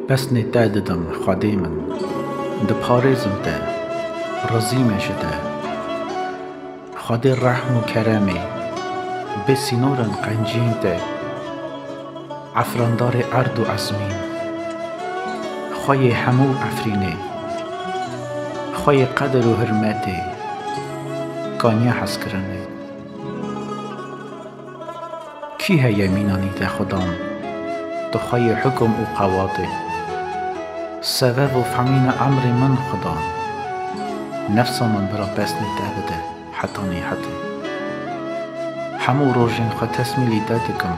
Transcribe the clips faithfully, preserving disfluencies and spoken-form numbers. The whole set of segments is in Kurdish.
Pesnê te didim, Xwedê min, diparêzim te, rizî me ji te. Xwedê rehm û keremê, bê sînoran qenciyên te, efrandarê erd û ezmîn, xweyê hemû efrînê, xweyê qedir û hirmetê, kaniya hezkirinê. Kî heye mînanî te Xudan? Tu xweyê hukum û qewatê. Sebeb û femîna emrê min Xudan. Nefsa min bira pesnê te bide hetanî hetê. Hemû rojên xwe tesmîlî te dikim.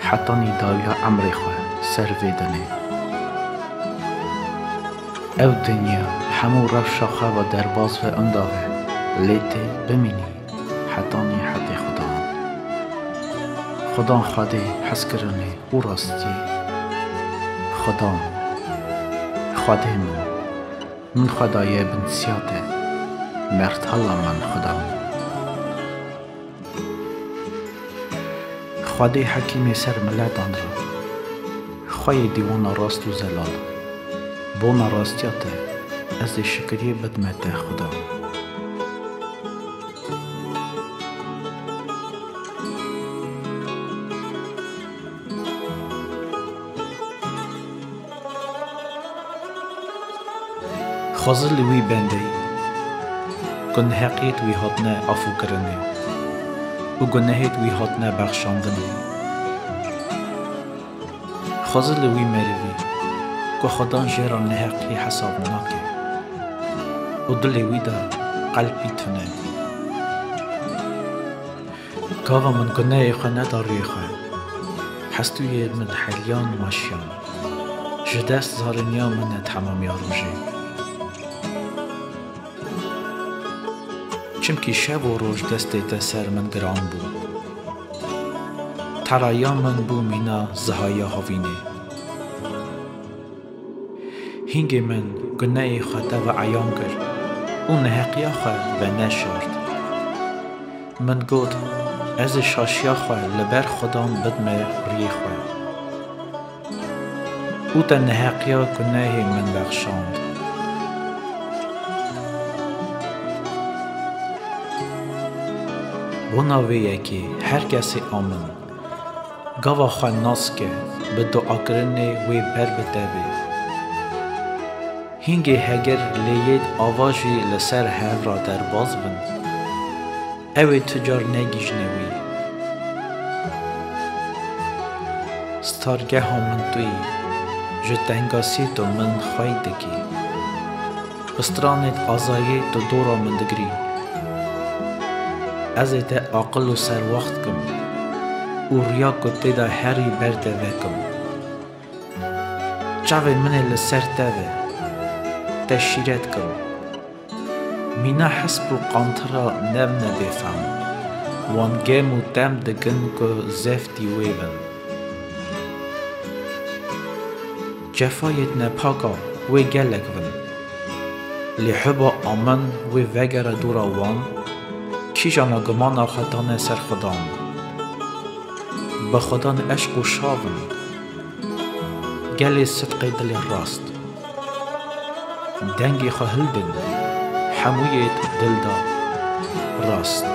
Hetanî dawiya emrê xwe ser vê dinê. Ew dinya hemû rewşa xwe ve derbas ve inda ve, lê tê bimînî hetanî hetê Xudan. Xudan Xwedê hezkirinê û rastiyê. Xudan, Xwedê min, min xwe daye bin siya te, mertala min Xudan. Xwedê hekîmê ser miletan re, xweyê dîwana rast û zelal. Bona rastiya te, ez ê şikiriyê bidme te Xuda. Xwezil li wî bendeyî, ku neheqiyêt wî hatine afûkirinê û gunehêt wî hatine bexşandinê. Xwezil li wî merivî, ku Xudan jê re neheqiyê hesab nake û dilê wî de qelbî tune. Gava min gunehê xwe neda rûyê xwe, hestûyê min heliyan maşiyan. Ji dest zariniya min e temamiya rojê. Çimkî şev û roj destê te ser min giran bû. Teraya min bû mîna zihaya havînê. Hîngê min gunehê xwe te ve eyan kir û neheqiya xwe veneşart. Min got, ez ê şaşiya xwe li ber Xudan bidme rûyê xwe. Û te neheqiya gunehê min bexşand. Bona vê yekê her kesê a min. Gava xwe nas ke, bi duakirinê wê ber bi te bê. Hîngê heger lêyêt ava jî li ser hev re derbas bin, ew ê tu car negihîjne wî. Stargeha min tu yî, ji tengasî tu min xwey dikî. Bi stranê azayê tu dora min digirî. Ez ê te aqil û serwext kim û riya ku tê de herî ber te vekim. Çavê min ê li ser te ve, te şîret kim. Mîna hesp û qantira nev ne bêfem, wan gem û tem dikin ku zeftî wê bin. Cefayêt nepaka wê gelek vin. Lê hiba a min wê vegere dora wan, kîjana gumana xwe dane ser Xudan. Bi Xudan eşq û şav in, gelê sidqê dilê rast. Dengê xwe hildin, hemûyê dil da rast.